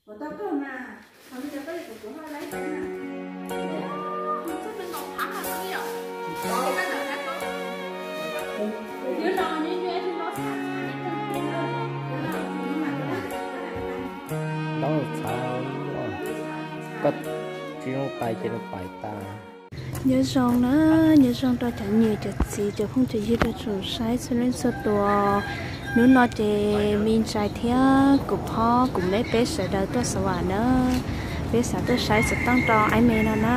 Tau txhav, koj tsis zoo pais ces nws pais tas. Nyob zoo na, nyob zoo rau cov niam cov txiv cov phooj cov ywg rau tsoom saib txhua leej txhua tus. Hnub no ces me ntxhais thiab kuv phob kuv meb peb sawv daws tuaj xav vam na, peb xav tuaj saib xov tooj rau aib me no na.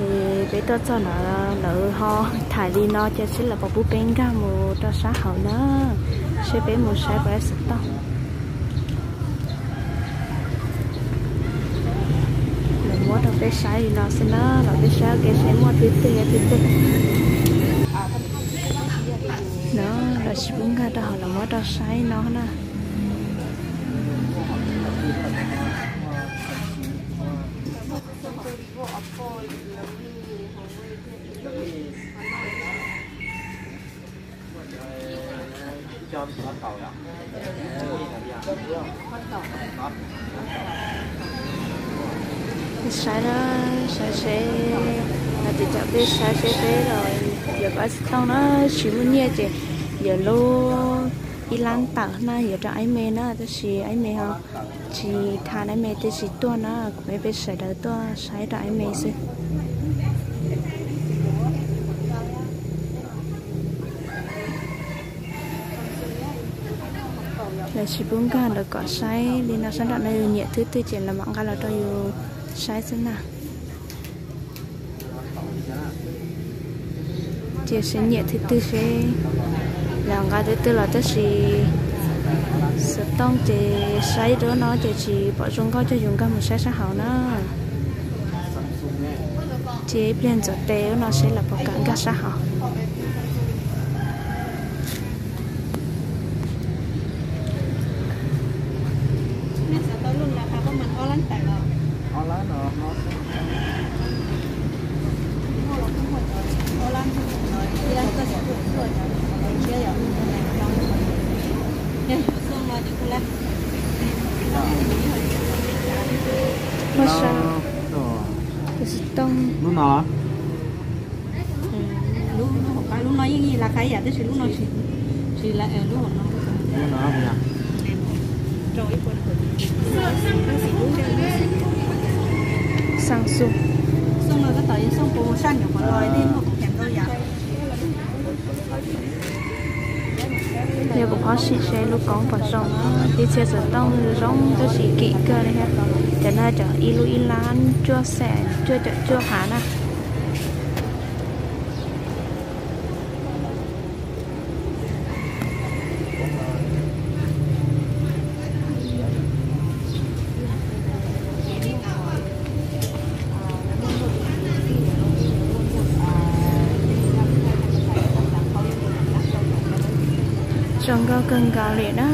Es peb tuaj txog no lawv ho tham li no ces seb lawv puas pub peb nkag mus rau sab hauv na, seb peb mus saib puas tau xov tooj. Lawv muab rau peb saib li no xwb na, los peb saib ua ke seb muaj twg twg twg twg. No lawv tsis pub nkag rau hauv, lawv muab rau saib no na. Saib na, saib seb, no ces cov peb saib seb peb los yuav pab xov tooj na, tsis muaj nyiaj ces yuav lub ib lab tawm na, yuav rau aib me na, tab sis aib me ho tsis tham, aib me twb tsis tuaj na, kuv peb peb sawv daws tuaj saib rau aib me xwb. Lawv tsis pub nkag, lawv kom saib li no, sab nraum no yus nyiam thwb twg ces lawv mam nqa los rau yus saib xwb na. Ces seb nyiam thwb twg seb lawv nqa thwb twg los, tab sis xov tooj ces saib rau no ces tsis pom zoo nkauj coj yus nkag mus saib sab hauv na. Ces ib pliag ntxuav tes ub no seb lawv puas kam nkag sab hauv. Muaj sab, tus xov tooj. Lub no yeej yog lab qab ib yam tab sis lub no tsis, lub no. Samsung. Xoo no tab tom yog xoo pus saj nyuam qhuav los thiab muaj kheev ntau yam. Yog kuv phob sim seb lub koob puas zoo na, tib txhia xov tooj zoo tab sis kim kawg li thiab. Cov no cov ib lub ib lab cuaj xees cuaj caum cuaj phav na. Zoo nkauj kawg nkaus li na.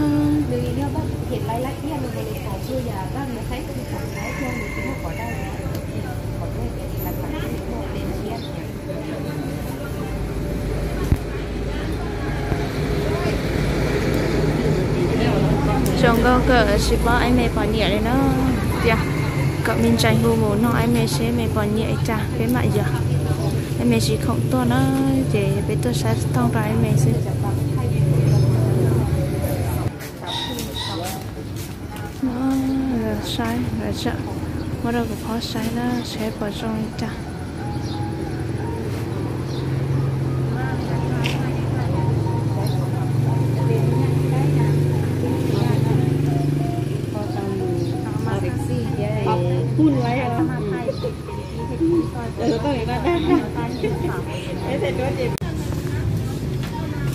Zoo nkauj kawg, tsis paub aib me pom nyiam li na. Tias kom me ntxhais hu mus nug aib me seb me pom nyiam li cas peb mam yuav. Aib me tsis khoom tuaj na, ces peb tuaj saib xov tooj rau aib me xwb. Saib, muab rau kuv phob saib na, saib puas zoo li cas.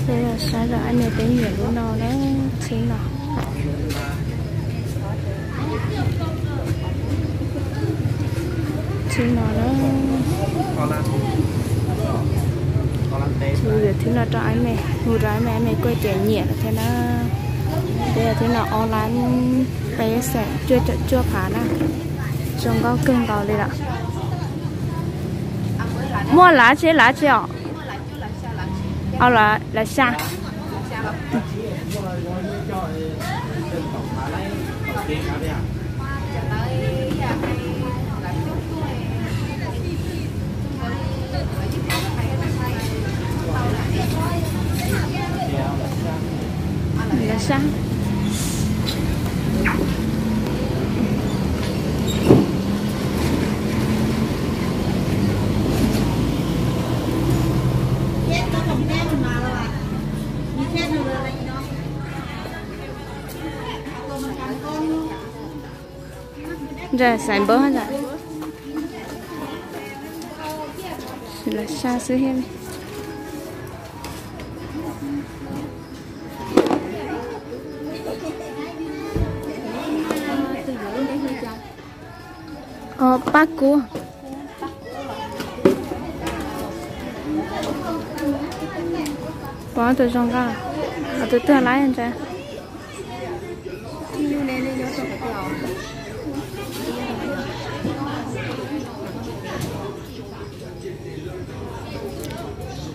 Peb saib rau aib me peb nyiam lub no na, txhib no. Txhib no na. Hu yuav thwb no rau aib me, hu rau aib me, aib me kuj tias nyiam lawm thiab na. Peb yuav thwb no ob lab peb xees cuaj caum cuaj phav na. Zoo nkauj kawg nkaus li lawm. Muaj lav tsi lav tsi os? Lav xya. Lav xya. Ntsa xaiv npawb ntsa. Lawv sab xwb thiab li. Pab kub. Pom tus zoo nkauj, tus twg laib ntsa.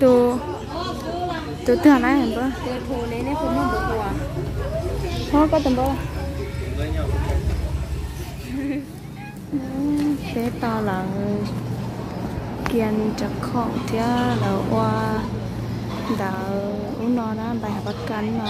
Tus, tus twg laib npawb? Ho koj tus npawb. Peb tau lawv kiag cov khoom thiab lawv ua ntawv ub no na, npais hav pab kas no.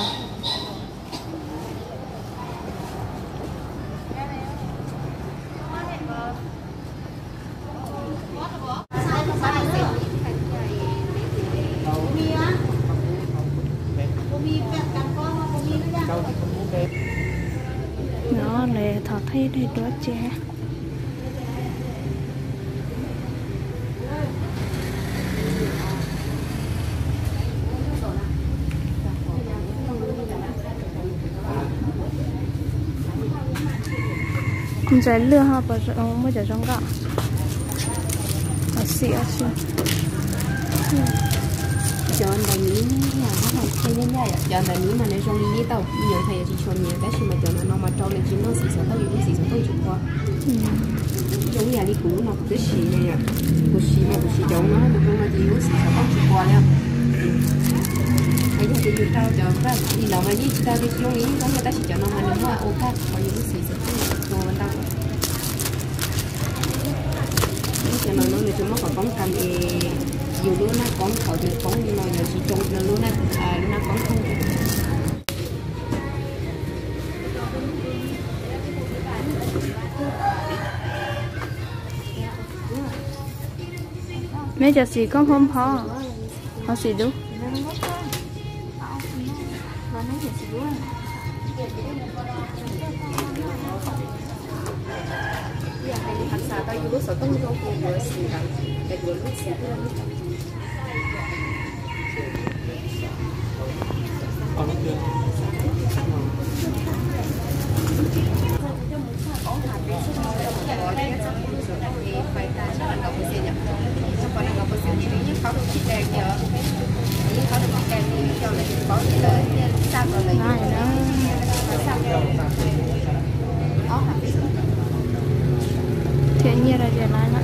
No lawv thov thaij dej duab tsev. Ntxhais lwj ho puas muaj cov zoo nkauj? Xim. Cov ntawm miv, cov ntawm miv mas nws zoo li tau me nyuam ntxhais yuav tsis tshua nyiam, tab sis mas cov no mas rau nws tsis noj xim xov tooj, yus lub xim xov tooj tsis pua. Zoo ib yam li kuv no kuv twb siv na, kuv siv mas kuv siv cov no, kuv zoo mas ces yus lub xim xov tooj tsis pua li. Yog tias yus rau cov li no mas yeej tsis tau tias zoo li koj, tab sis cov no mas nws muaj ua kaj qhov yus lub xim xov tooj tsis pua ntau. Cov no no nws tsuas muab qhov poob kam es yus lub naj koob thaum nws poob li no yuav tsis tsoo lub naj, lub naj koob thooj. Neb cov xim koob phob npho, ho xim dub. Thiab nyiaj rau ces lawm na.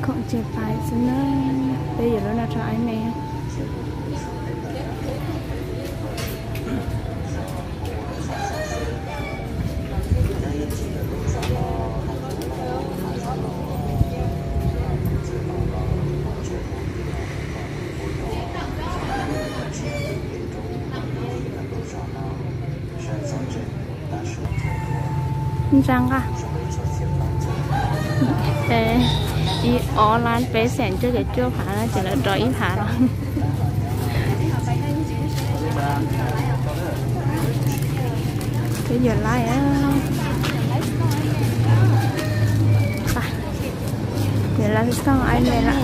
Khoom ces pais xwb na, peb yuav lub no rau Aib me. Ntsa nqa. Ib ob lab peb xees cuaj caum cuaj phav no ces lawv rov ib phav no. Peb yuav laiv, yuav laiv xov tooj Aib me lawm.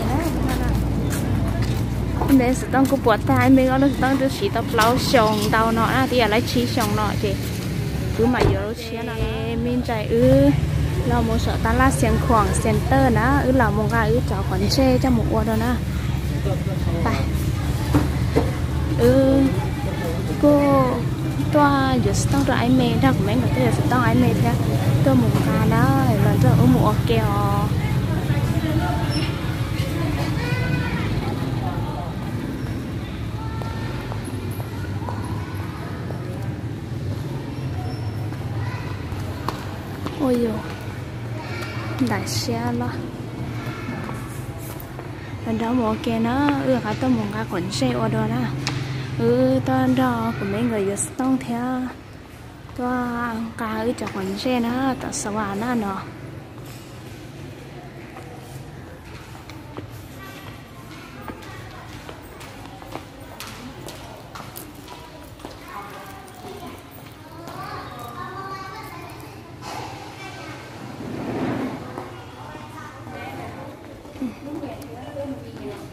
Ntev xov tooj kuj puas tag, Aib me ob lub xov tooj twb siv tau plaub xyoo ntau no na, twb yog laiv tsib xyoo no ces wb mam yuav lub tshiab no. Me ntxhais wb los mus saum tab laj Xiav Khuam Center na, wb los mus nqa wb cov quav ntsej coj mus ua rau na. Wb kuj tuaj yuav xov tooj rau Aib me, nrog kuv me nkawd tuaj yuav xov tooj Aib me thiab tuaj mus nqa na, los nrog wb mus ua ke os. Ua yus ntais siab los. Nrog mus ua ke na, wb rov qab tuaj mus nqa quav ntsej ua dua na. Wb tuaj nrog kuv me nkawd yuav xov tooj thiab tuaj nqa wb cov quav ntsej na tom Xav Vas na no.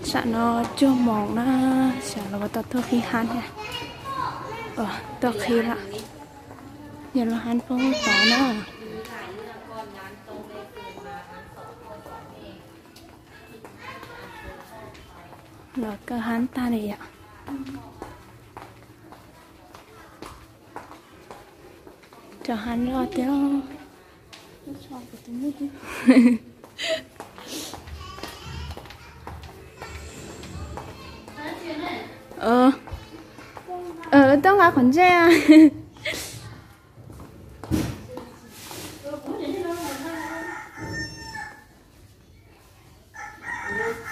Tsam no cuaj moos na, tsam los tau tuaj qhib hab thiab. Tuaj qhib lawm, yog lub hab poob tod na. Los kaw hab tag li yom. Cov hab loj thiab. Tuaj nqa qhov ntsej.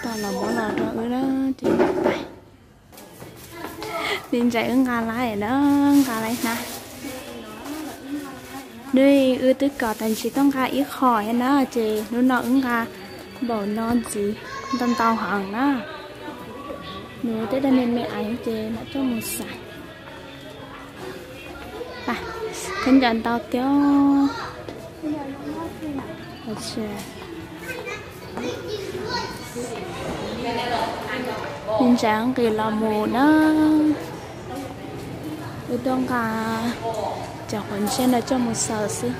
Tau los muab los rau wb na, ces pais. Me ntsis wb nqa lawm na, nqa lawm na. Nws wb twb kom tas tsis tau nqa ib qho thiab na, ces hnub no wb nqa npaum no ntxiv, ntau ntau heev na. Nws tej dab me me aiv ces mam coj mus xav. Khaub ncaws ntau thiab. Me ntsis nqis los mus na. Wb tuaj nqa cov quav ntsej no coj mus xaws xwb.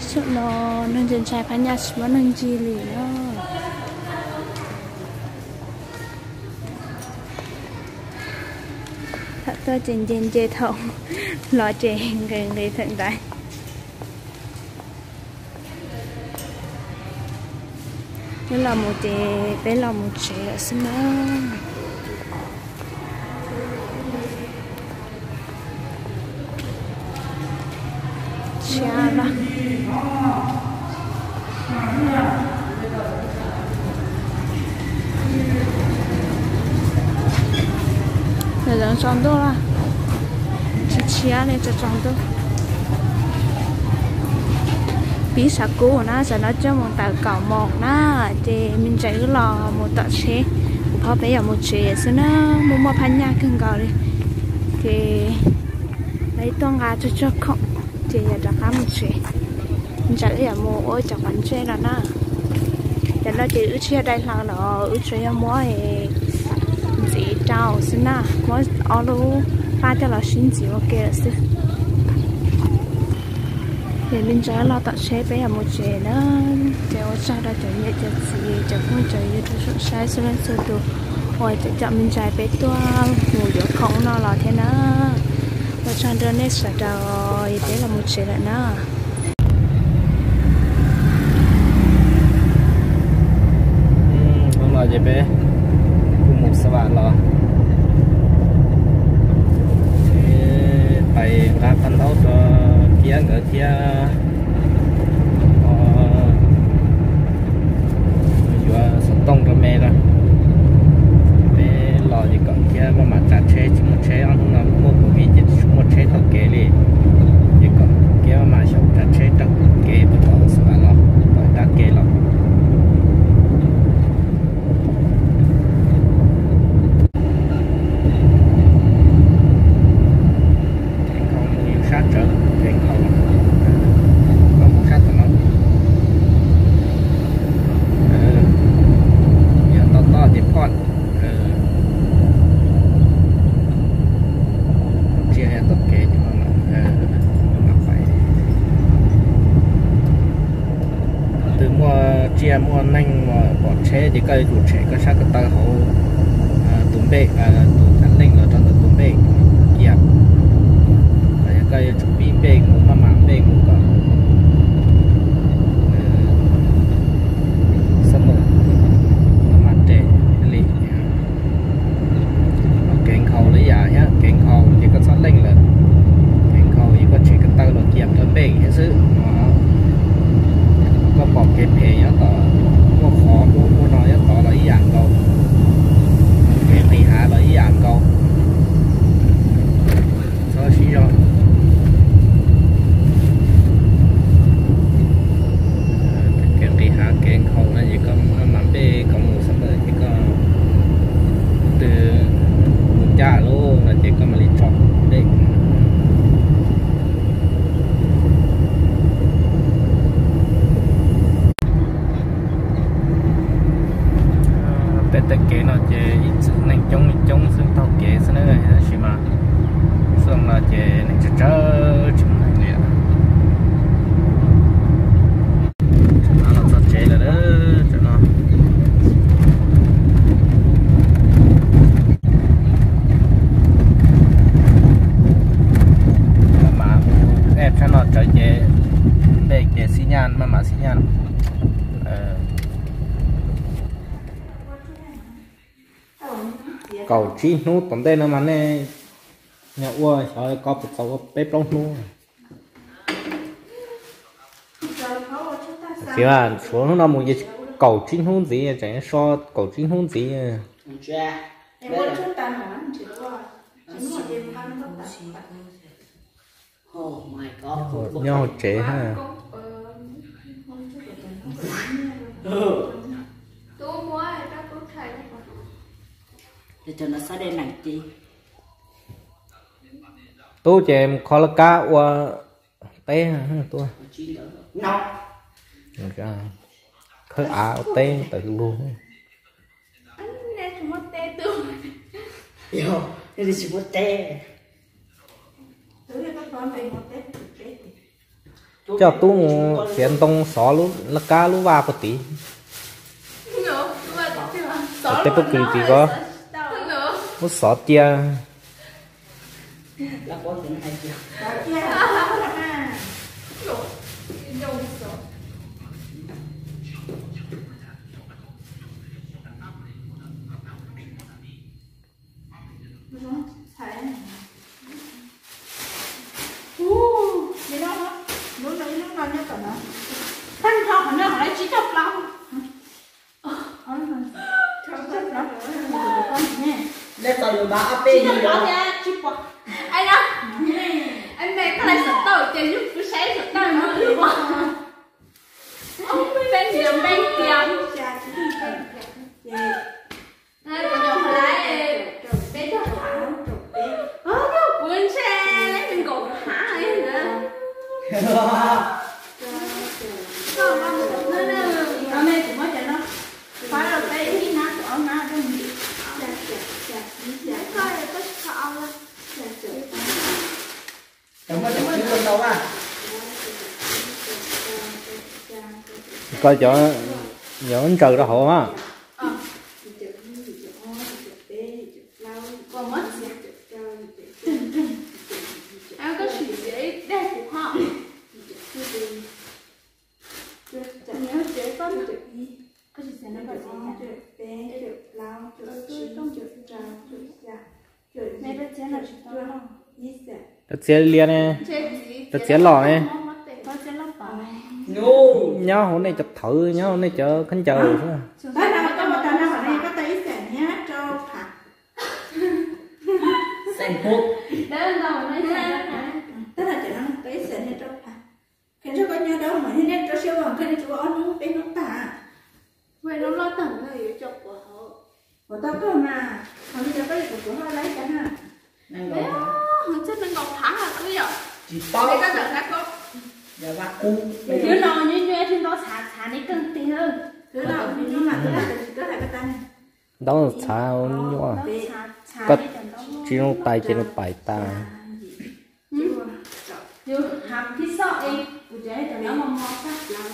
Saum no neeg ntshai ntshai phab nyaj tsis muaj neeg ncig li na. Thaum tuaj ces nce nce, thaum los ces nqis nqis tawm ntaiv. Wb los mus ces peb los mus tsev lawm xwb na. Tshiab lawm. Tsaus ntuj, tshiab tshiab li, tsaus ntuj. Pib sav kub na, tam no coj mus tawm kaum moos na, ces me ntsis wb los mus tom tsheb, kuv phob peb yuav mus tsev xwb na, muaj muaj phab nyaj kawg nkaus li. Ces lawv tuaj nqa tsuag tsuag khoom, ces yuav rov qab mus tsev. Ntsis wb yuav mus ua cov quav ntsej no na. Tam no ces wb tsis yog dai hlau los wb tsuas yog muab ntxiv rau xwb na, muab ob lub paj coj los sib ntxiv ua ke lawm xwb. Ces me ntsis los tom tsheb peb yuav mus tsev na. Ces ua tsaug rau cov niam cov txiv cov phooj cov ywg txhua saib txhua leej txhua tus uas coj me ntsis peb tuaj mus yuav khoom no los thiab na. Ua tsaug rau nej sawv daws, peb los mus tsev lawm na. Hnub no ces peb kuj mus Xav Vas los, pais nqa paj ntaub rau Kiab nkawd thiab yuav xov tooj rau me lawm. Peb los ces kom Kiab maj mam tsav tsheb, tsis muaj tsheb, ob hnub no muaj covid ces tsis muaj tsheb taug kev li. Ces kom Kiab maj mam xyaum tsav tsheb taug kev puag tom Xav Vas los, tom dab kev los. Kev nkhaus mus yus sab tsawv, kev nkhaus los koj mus sab tom no. Yog toj toj ces phoj, tsiaj tom kev ces maj mam pais. Thaum twg muaj tsiaj muaj neeg pom tsheb ces koj yuav tsum tshem koj sab ko taw hauv tus npej, tus thav leej los rau ntawm tus npej cia. Yog koj yuav tsum pib npej mus maj mam npej mus kom xab mab maj mam nres li. Kev nkhaus los ib yam thiab, kev nkhaus ces koj txhob leej lawm. Kev nkhaus ces koj tshem ko taw los cia rau npej thiab xwb no. Koj pom kev phem nyob tom, muaj Tej kev no ces ib txwm neeg coob li coob xwb taug kev xwb na, tab sis mas xyoo no ces neeg tsawg tsawg tsis muaj neeg li. Tam no los txog tsev lawm, tam no maj mam mus ej tshab no tsawv ces npej ces xib nyaj maj mam xib nyaj. Kaum tsib hnub tom ntej no mas nej nyob ua xyov ko puas txaus ua peb plaub hnub. Txiv, suav hnub no mus ces kaum tsib hnub ntxiv, tseem so kaum tsib hnub ntxiv. Nyob hauv tsev ha. Tub ces mus kho laj kab ua teb tuaj. Khawb av ua teb tawm lug. Coj tub mus txiav ntoo xov laj kab lub vaj puag tid. Tej pob kws tid ko, muab xov cia. Koj cov, cov ntsaws rau hauv a. Rau txiav liab ne, rau txiav los ne. Nyob hauv nej cov thawv, nyob hauv nej cov khaub ncaws xwb. Ua tau kawg mas, hauv li cov koj yuav kuv kuv hoj laib cov na. Tsis paub. Twb no nyuaj nyuaj thiab ntau txhav txhav ne kawg tig. Ntau txhav nyuaj, koj tsis zoo tais ces nws pais tas. Yus hab thib xoj es kuv cov cov no mos mos tag.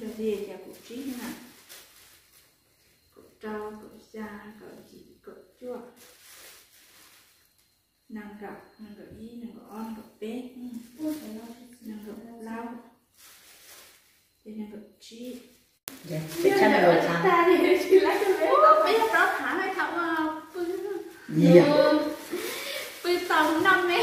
Yog li cas kaum tsib na, kaum rau, kaum xya, kaum yim, kaum cuaj, nees nkaum, nees nkaum ib, nees nkaum ob, nees nkaum peb, nees nkaum plaub, ces nees nkaum tsib. Peb plaub phav tau ua pw, pw tau noj me.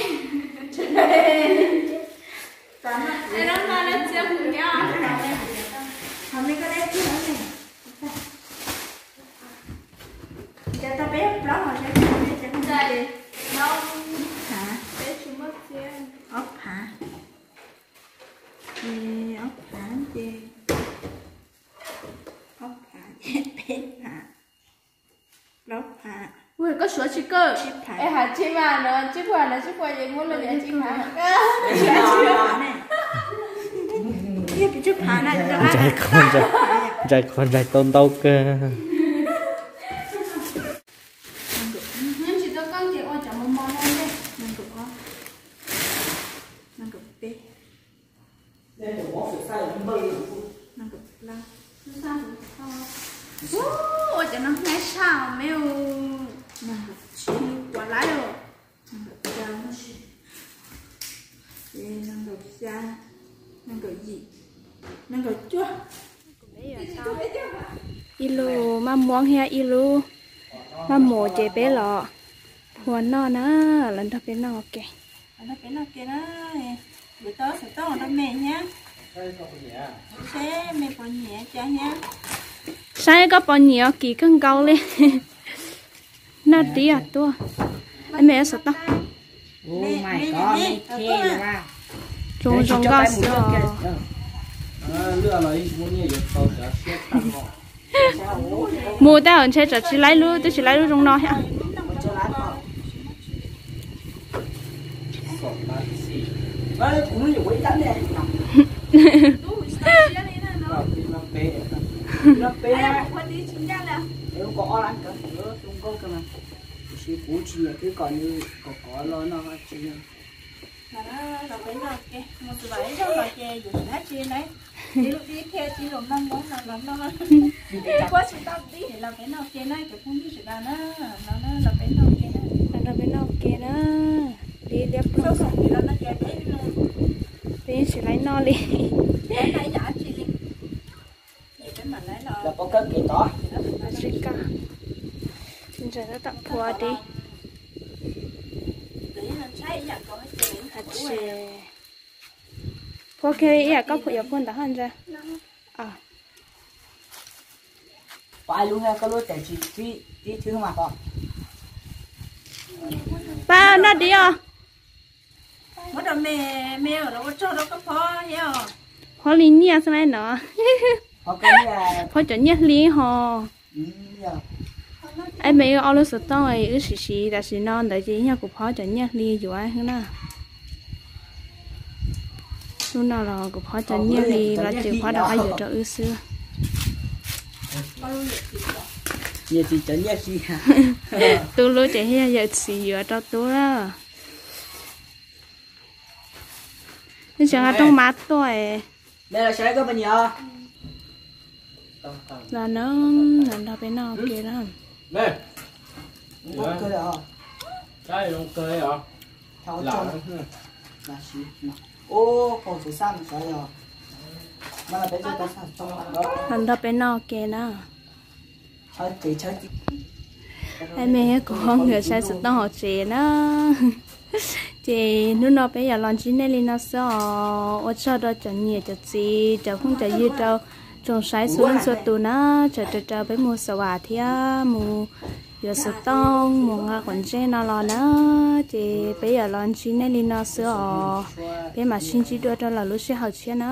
Ces tau peb plaub hov, ces ob phav, ces ob phav ces, ob phav ces peb phav, plaub phav. Koj suav tsis kawg, es has tsis mas no tsib puas no tsib puas ces muab los yog tsib phav. Ntsais qhov ntsais, ntsais qhov ntsais tau ntau kawg. Ua cov no hnyav saj me, tsis nws puas laib os. Nees nkaum xya, nees nkaum yim, nees nkaum cuaj. Ib lub maj muam thiab ib lub maj mus ces peb los phua noj na, los nrog peb noj ua ke. Saib koj pom nyiam os, kim kawg nkaus li. Noj dib tuaj, me xov tooj. Zoo zoo nkauj xwb os. Mus tej zaum ntshe tsam tsis laib lub, twb tsis laib lub zoo no thiab. Los peb noj ke, mus txog ib zaug los ces yus tsis hab tsi na, ib lub dib thiab ib lub maj muam no los noj, puab tsis tau dib los peb noj ke na cov phooj ywg sawv daws na, los peb noj ke na. Los peb noj ke na, dib liab ploog. Peb yeej tsis laib noj li. Tsis kaj, tsis ntshai tab tom phua dib. Phua kiag ib yam koj yuav phua ntawd haj ntsa. Pab noj dib os. Phob li nyiaj xwb na no. Phob cov nyiaj hli ho. Ib me wb ob lub xov tooj wb siv siv tam sim no ntawd ces yog kuv phob cov nyiaj hli yuav na. Lub no los kuv phob cov nyiaj hli los ces phob rau qab yuav rau wb xwb. Tub lub ces yog yawm txiv yuav rau tub lawm. Neb tseem nqa rooj mab tuaj. Los na, los nrog peb noj ke na. Los nrog peb noj ke na. Ib me kuv ho nkawd saib xov tooj hauv tsev na. Ces hnub no peb yuav los ntsib nej li no xwb os. Ua tsaug rau cov niam cov txiv cov phooj cov ywg rau tsoom saib txhua leej txhua tus na. Tsam rau rau peb mus xav vam thiab mus yuav xov tooj mus nqa quav ntsej no los na. Ces peb yuav los ntsib nej li no xwb os. Peb mam sib ntsib dua rau lwm lub sij hawm tshiab na.